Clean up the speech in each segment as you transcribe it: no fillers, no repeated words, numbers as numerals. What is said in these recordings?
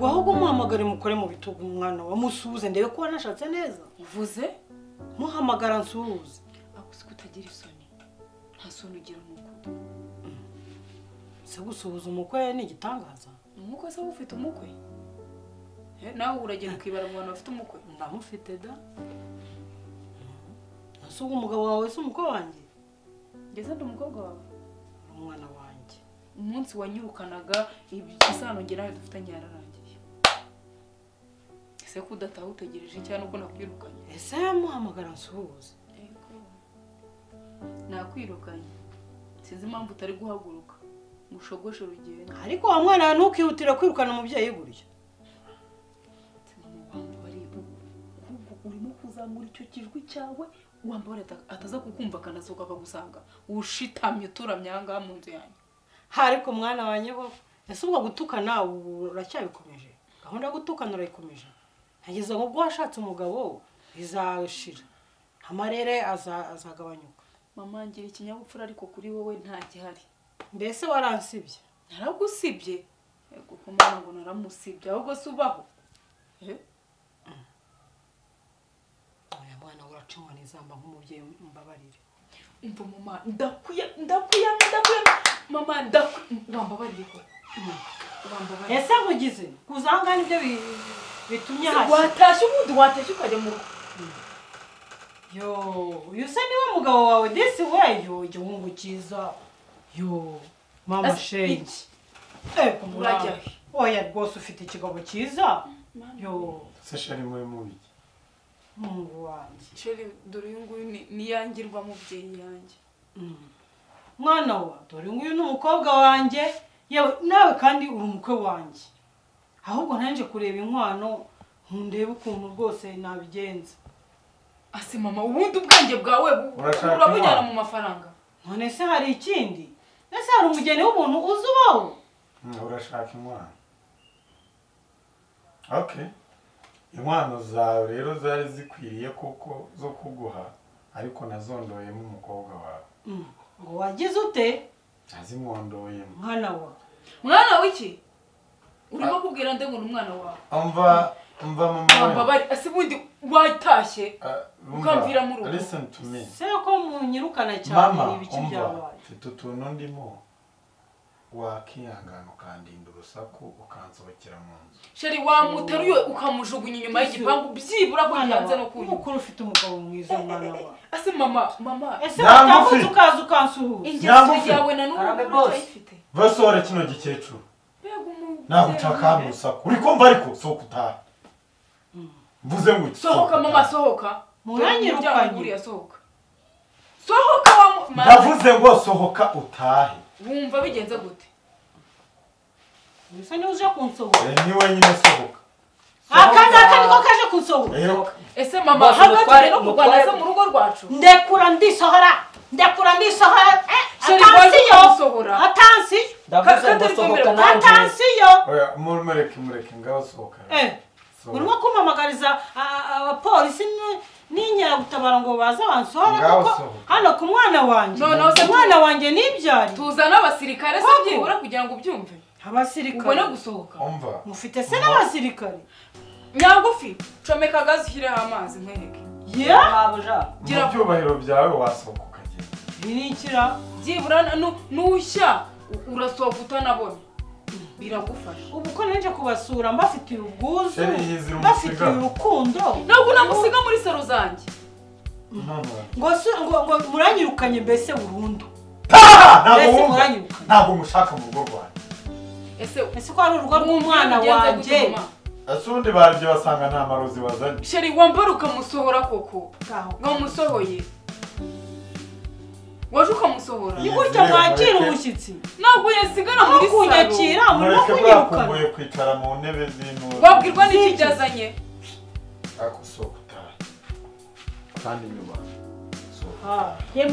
Ego ahubwo muhamagare mukore mu bitugu umwana wa musuhuze ndebe ko wanashatse neza. Uvuze? Muhamagara nsuhuze. Akuzi kutagira isoni. Nta soni ugira umukwe. Se gusuhuza umukwe ni igitangaza. Umukwe se ufite umukwe? Nawe uragenda ukibara mu bantu bafite umukwe. Ndamufite da. Nasuga umugabo wawe se umukwe wanjye? Ngeze ndi umukobwa wawe. Umwana wanjye. Umunsi wanyirukanaga isano nge nawe dufitanye yararangiye. Ese ko udataha utegereje cyane uko nakwirukanye? Ese yamuhamagara nsuhuze. Ego. Nakwirukanye. Sinzi impamvu utari guhaguruka. Mushogoshe urugendo. Ariko wa mwana ntukihutira kwirukana umubyeyi gurya. Urimo kuzamura icyo kijwi cyawe wambara ataza kukumva akanasohoka akagusanga ushitamye uturamye aha ngaha mu nzu yanjye. Ariko mwana wanjye koko ese ubwo gutukana uracyabikomeje? Gahunda yo gutukana urayikomeje? Nageze ngo ubwo washatse umugabo bizashira, amarere azagabanyuka. Mama ngira ikinyabupfura ariko kuri wowe nta gihari. Mbese waransibye? Naragusibye. Yego ko mwana ngo naramusibye ahubwo se ubaho. Oya mwana uracumwa n'izamba nk'umubyeyi mbabarire. Umva mama ndakwiye mama wambabarire ko. Wambabarire. Ese nkugize kuzanga nibyo bitumye hasi. Watashye ubundi watashye ukajya mu rugo. Yo, uyu se niwe mugabo wawe disi we yo igihungu cyiza. Yo, mama shenge. Urajya. Oya rwose ufite ikigabo cyiza. Yo, se shari muri mubiki. Mungu wanjye. Sheri dore uyu nguyu ni yangirwa mubyeyi yanjye. Mwana wa dore nguyu ni umukobwa wanjye, yewe nawe kandi uri umukwe wanjye. Ahubwo nanje kureba inkwano ndebe ukuntu rwose nabigenza. Ase mama ubundi ubwenge bwawe urabujyana mu mafaranga. None se hari ikindi? Ese hari umugeni w'ubuntu uzubaho? Urashaka inkwano. Okay. Inkwano zawe rero zari zikwiriye koko zo kuguha ariko nazondoyemo umukobwa wawe. Ngo wagize ute? Nazimwondoyemo. Mwana wa. Mwana wiki? Urimo kubwira nde ngo umwana wawe? Umva mama. Wambabari ase bundi watashye ukamvira mu rugo. Listen to me. Se ko munyirukana cyane ibiki byabaye. Mfite utuntu ndimo wakihangana ukandinda urusaku ukansohokera mu nzu. Sheri wamuteruye ukamujugunya inyuma y'igipangu byibura ko yanze no kunywa. Ukuri ufite umugabo mwiza mwana wa. Ase mama ese watambutse ukaza ukansuhuza. Ingeso yawe na n'ubu urayifite. Vasohora kino gikecuru. Ntabwo nshaka urusaku. Uri kumva ariko sohoka utahe. Mvuze ngo sohoka mama sohoka. Muranyirukanye. Sohoka. Sohoka wa ndavuze ngo sohoka utahe. Wumva bigenze gute? Ese ni uje kunsohora? Ni wenyine sohoka. Aka niko kaje kunsohora. Ese mama hagati no kurwana se mu rugo rwacu. Ndekura ndisohora. Atansiyo. Atansiyo. Ndavuze ngo sohoka nanjye. Atansiyo. Oya mureke ngaho sohoka. Urimo kumpamagariza abapolisi n'inkeragutabara ngo baze bansohore kuko hano ku mwana wanjye. Umwana wanjye nibyari. Tuzana abasirikare se byibura kugira ngo ubyumve. Abasirikare. Ubone gusohoka. Umva. Mufite se n'abasirikare? Nyangufi, comeka gazi ushyireho amazi nkwereke. Mabuja. Mu byubahiro byawe wasohoka ukagenda. Birikira. Byibura nushya urasohoka utanabona. Biragufasha. Ubu ko nje kubasura mbafitiye ubwuzu, mbafitiye urukundo. Ntabwo nagusiga muri saro zanjye. Ngo ngo muranyirukanye mbese burundu. Ntabwo mushaka mu rugo rwanjye. Ese ko ari urugo rw'umwana wanjye? Ese ubundi baribyo basanga nta marozi wazanye. Sheri wambara ukamusohora koko. Wamusohoye. Waje ukamusohora. Ni gutya mwakira umushyitsi. Ntabwo yasigara muri saro. Kunyakira muri kunyirukana. Mureke kwicara mu ntebe z'intuza. Wabwirwa n'iki byazanye? Akusohoka utahe. Kandi nyuma.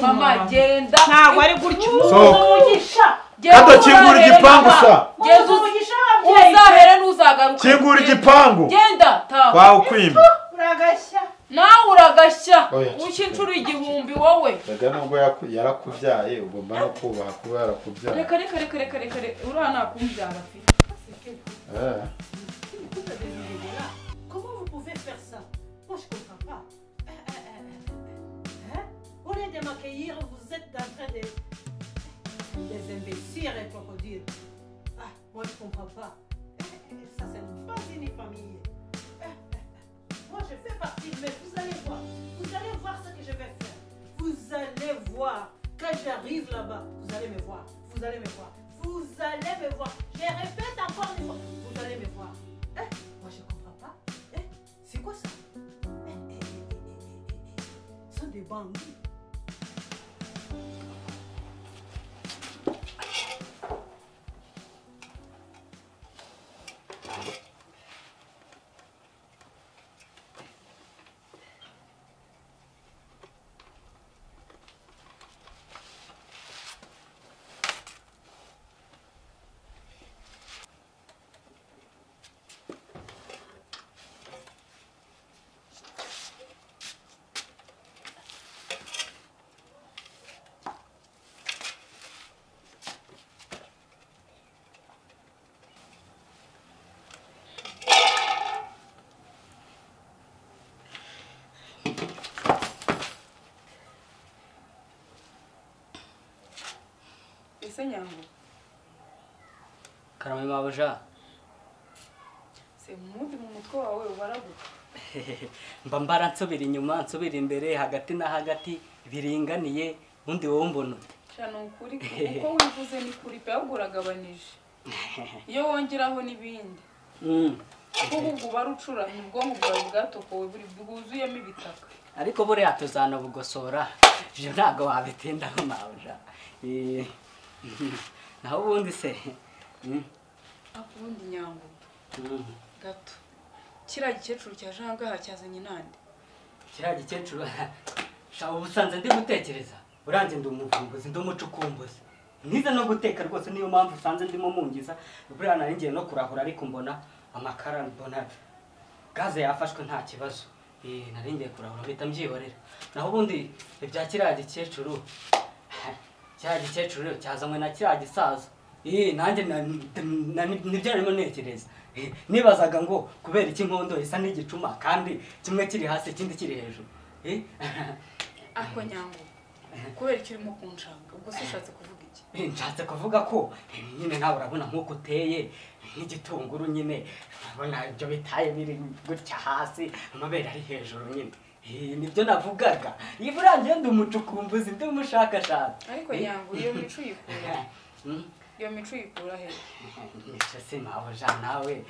Mama genda. Ntabwo ari gutya. Umugisha. Kato kingura igipangu sha. Genda umugisha wabyeyi. Uzahere n'uzagaruka. Kingura igipangu. Genda taha. Kwa ukwimba. Uragashya. Nawe uragashya. Ushya inshuro 1000 wowe. Rega nubwo yarakubyaye ugomba no kubaha kuba yarakubyaye. Reka reka reka reka reka uriya nakumbyara afite. m'accueillir, vous êtes en train de... Des imbéciles et crocodiles. Ah, moi je comprends pas. Ça, c'est pas une famille. Moi, je fais partie, mais vous allez voir. Vous allez voir ce que je vais faire. Vous allez voir. Quand j'arrive là-bas, vous allez me voir. Vous allez me voir. Vous allez me voir. Je répète encore une fois. Vous allez me voir. Eh, moi, je ne comprends pas. Eh, c'est quoi ça? Eh, eh, eh, eh, eh, eh. Ce sont des bandits. Ese Nyango Karame mabuja. Se mundi mu mutwe wawe ubaraguka. Mba mbara nsubira inyuma nsubira imbere hagati na hagati biringaniye undi wowe mbona ute. Cyane ukuri uko wivuze ni kuri pe ahubwo uragabanije. Iyo wongeraho nibindi. Kuko ubwo barucura ubwonko bwawe bwatokowe buri bwuzuyemo ibitaka. Ariko buriya tuzana bugosora. Je ntago wabitindaho mabuja. Naho ubundi se akubundi Nyango gato kiriya gikecuru cyaje ahangaha cyazanye nande? Kiriya gikecuru sha ubusanze ndi gutekereza urange ndi umuvumbuzi ndi umucukumbuzi nize no guteka rwose niyo mpamvu usanze ndimo mungiza buriya nari ngiye no kurahura ariko mbona amakara mbona gaze yafashwe nta kibazo nari ngiye kurahura mpita mbyihorera. Naho ubundi ibya kiriya gikecuru kiriya gikecuru cyazanywe na kiriya gisaza nanjye nibyo narimo ntekereza nibazaga ngo kubera iki inkondo isa n'igicuma kandi kimwe kiri hasi ikindi kiri hejuru. Ako Nyango kubera iki urimo kunshanga ubwo se ushatse kuvuga iki? Nshatse kuvuga ko nyine nawe urabona nk'uko uteye nk'igitunguru nyine urabona ibyo bitaye biri gutya hasi amabere ari hejuru nyine. Nibyo navugaga. Ibura ngende umucukumbuzi ndi umushakashatsi. Ariko Nyango iyo mico uyikura. Iyo mico uyikura he? Mico se mabuja nawe.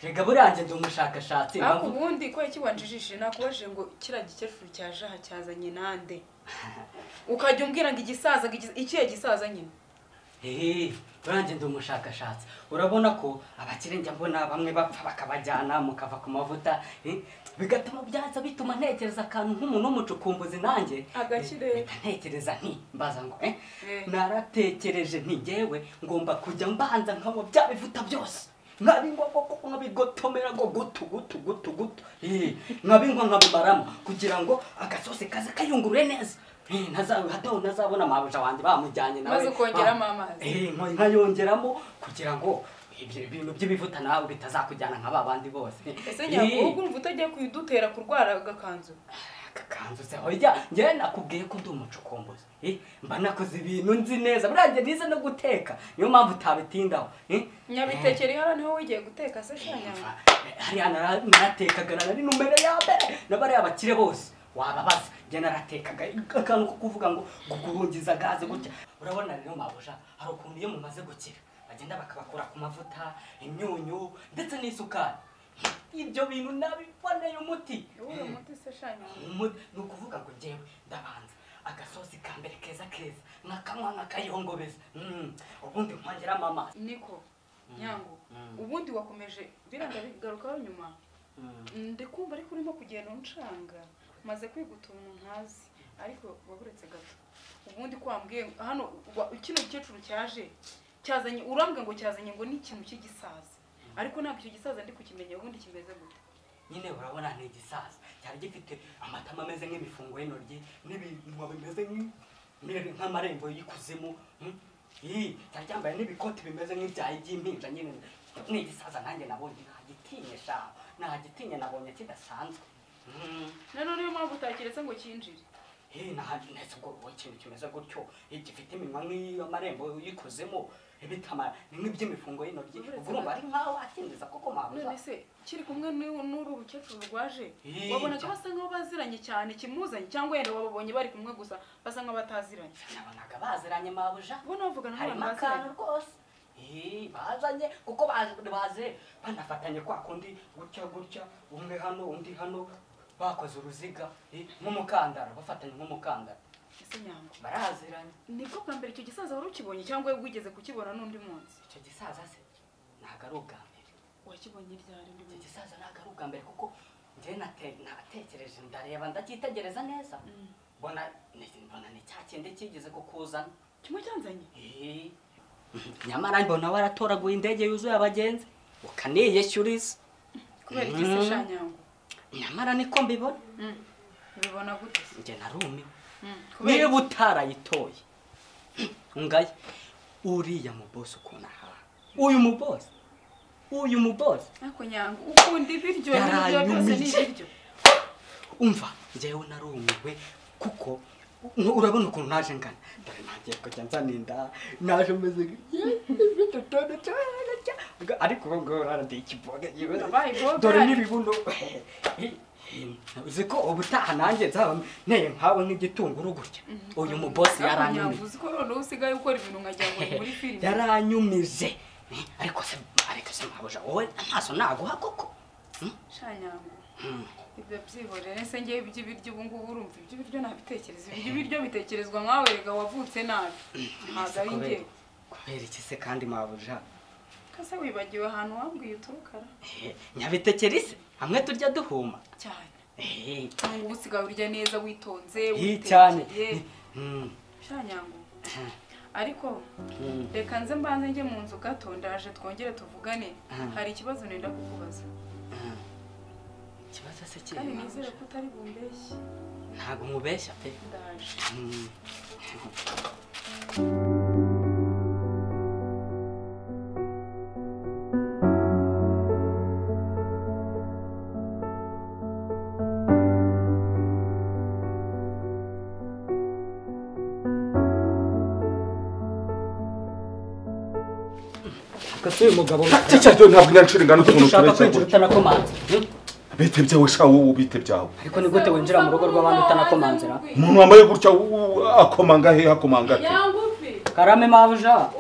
Rega buranje ndi umushakashatsi. Ariko ubundi ko yakibanjijishije nakubajije ngo kira gikecuru cyaje aha cyazanye nande? Ukajya umbwira ngo igisaza ikiye gisaza nyine. Buranje ndi umushakashatsi. Urabona ko abakire njya mbona bamwe bapfa bakabajyana mukava ku mavuta bigatuma byaza bituma ntekereza akantu nk'umuntu w'umucukumbuzi nanjye agakire ntekereza nti mbaza ngo naratekereje nti ngewe ngomba kujya mbanza nkanywa bya bivuta byose nkabinywa koko nkabigotomera ngo gutu gutu gutu gutu nkabinywa nkabimaramo kugira ngo agasosi kaze kayungurure neza. Hato ntazabona mabuja wanjye bamujyanye nawe maze ukongeramo amazi nkayongeramo kugira ngo ibyo bintu by'ibivuta nawe bitazakujyana nka babandi bose. Ese Nyango urumva utajya kuyidutera kurwara agakanzu? Agakanzu se hoya njye nakubwiye ko ndi umucukumbuzi mba nakoze ibintu nzi neza burangiye nize no guteka niyo mpamvu utabitindaho. Nyabitekera ihara niho wigiye guteka se sha Nyango? Hariya naratekaga nari numero ya mbere n'abariya bakire bose wababaza njye naratekaga akantu ko kuvuga ngo guhungiza gaze gutya. Urabona rero mabuja hari ukuntu iyo mumaze gukira bagenda bakabakura ku mavuta imyunyu ndetse n'isukari ibyo bintu nabiboneye umuti. Uwo muti se sha Nyango? Ni ukuvuga ngo njyewe ndabanza agasosi ka mbere keza keza nkakanywa nkakayongobeza ubundi nkongeramo amazi. Niko Nyango ubundi wakomeje biranga bigarukaho nyuma ndikumva ariko urimo kugenda uncanga maze kwiga utuntu ntazi ariko waburetse gato ubundi kwambwiye hano kino gikecuru cyaje cyazanye urambwe ngo cyazanye ngo ni ikintu cy'igisaza ariko ntabwo icyo gisaza ndi kukimenya ubundi kimeze gute? Nyine urabona ni igisaza cyari gifite amatama ameze nk'imifungo y'intoryi n'ibinwa bimeze nk'amarembo y'ikuzimu cyari cyambaye n'ibikoti bimeze nk'ibyayi by'impinja nyine ni igisaza nanjye nabonye ntagitinye sha ntagitinye nabonye kidasanzwe. None niyo mpamvu utakiretse ngo cyinjire? Nahetse ubwo ikintu kimeze gutyo gifite iminwa nk'iy'amarembo yikozemo ibitama ni nk'iby'imifungo y'intoryi ubwo urumva ari nkaho wakinjiza koko mabuja. None se kiri kumwe n'uru rukecuru rwaje wabonaga basa nkaho baziranye cyane kimuzanye cyangwa yenda wababonye bari kumwe gusa basa nkaho bataziranye? Nabonaga baziranye mabuja. Ubona bavugana harimo akantu rwose. Bazanye kuko baze banafatanye kwa kundi gutya gutya umwe hano undi hano bakoze uruziga nk'umukandara bafatanye nk'umukandara. Ese Nyango baraziranye. Nibwo bwa mbere icyo gisaza wari ukibonye cyangwa wigeze kukibona n'undi munsi? Icyo gisaza se ntabwo ari ubwa mbere. Wakibonye ryari undi munsi? Icyo gisaza ntabwo ari ubwa mbere kuko njye natekereje ndareba ndacyitegereza neza mbona ni cya kindi kigeze kukuzana. Kimwe cyanzanye? Nyamara mbona waratoraguye indege yuzuye abagenzi ukaniyeshyuriza. Kubera iki se sha Nyango? Nyamara niko mbibona. Ubibona gute? Njye narumiwe. Niba utarayitoye ngaye uriya mubosi ukuntu aha uyu mubosi ariko Nyango ukunda ibiryo n'ibyo byose ni ibiryo. Umva njyewe narumiwe kuko urabona ukuntu naje ngana dore nagiye kujya nzaninda naje meze ariko ubu ngubu naradiye ikiboga dore n'ibibuno. Uzi ko ubutaha nanjye nzaba nteye nkawe nk'igitunguru gutya. Uyu mubosi yaranyumije. Uzi ko noneho usigaye ukora ibintu nkagira ngo ni muri filime. Yaranyumije. Ariko se mabuja wowe amaso naguha koko? Sha Nyango ibyo byihorere se ngewe iby'ibiryo ubu ngubu urumva iby'ibiryo ntabitekereza. Iby'ibiryo bitekerezwa nkawe rega wavutse nabi. Ntabwo ari ngewe. Kubera iki se kandi mabuja? Kase wibagiwe ahantu wambwiye uturukara? Nyabitekeri se hamwe turya duhuma cyane. Ubu usigaye urya neza witonze witekeye. Sha Nyango ariko reka nze mbanze njye mu nzu gato ndaje twongere tuvugane hari ikibazo nenda kukubaza. Ikibazo se kiri? Kandi nizere ko utari bumbeshye. Ntabwo nkubeshya pe. Ndaje. Kase mugabo cyo ntabwo nyancira ingano utuntu ushaka kwinjira utanakomanze. Bite byawe sha wowe bite byawe. Ariko ni gute winjira mu rugo rw'abandi utanakomanze ra? Umuntu wambaye gutya akomanga he akomanga ate? Karame mabuja.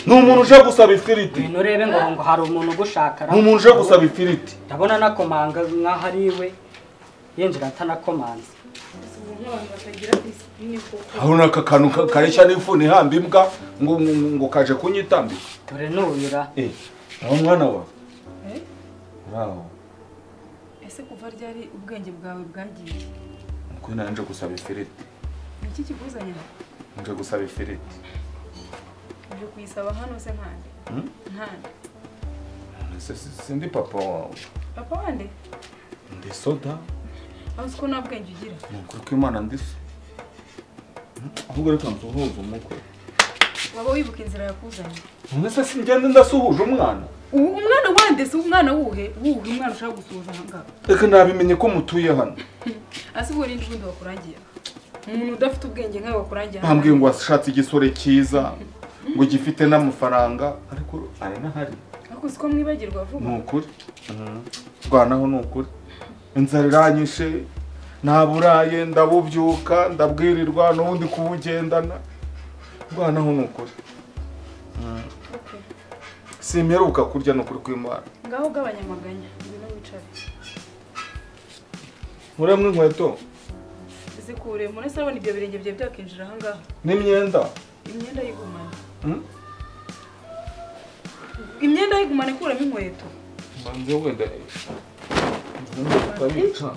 Ni umuntu uje gusaba ifiriti. Ngwino urebe ngo hari umuntu ugushaka ra. Ni umuntu uje gusaba ifiriti. Ndabona nakomanga nkaho ari iwe yinjira atanakomanze. Aho naka kantu kareshya n'ifuni ihamba imbwa ngo kaje kunyitambika. Dore nuyura. Aho mwana wawe. Uraho. Ese kuva ryari ubwenge bwawe bwagiye? Nuko nanje gusaba ifiriti. Niki kikuzanye? Nje gusaba ifiriti. Uje kuyisaba hano se nkande? Nkande. Ese sindi papa wawe. Papa wande? Ndi soda. Aho uko nta bwenge ugira? Nuko ko Imana ndise. Ahubwo reka nsuhuze umukwe. Waba wibuka inzira yakuzanye? None se singende ndasuhuje umwana? Umwana wande se umwana wuhe? Wuhe umwana ushaka gusuhuza ahangaha? Reka nabimenye ko mutuye hano. Ase ubwo nindi bundi wakurangiye? Umuntu udafite ubwenge nkawe wakurangiye. Bambwiye ngo washatse igisore cyiza ngo gifite n'amafaranga ariko ari nahari. Ariko siko mwibagirwa vuba. Ni ukuri. Rwanaho ni ukuri. Inzara iranyishe naburaye ndabubyuka ndabwirirwa n'ubundi kubugendana. Rwanaho ni ukuri. Simperuka kurya no kuri kwimana. Ngaho gabanya amaganya ngwino wicare. Nkuremwe inkweto. Zikure muri se urabona ibyo birenge bye byakinjira aha ngaha. N'imyenda. Imyenda yigumana. Imyenda yigumana ikuramo inkweto. Mbanze wenda. Nzumva.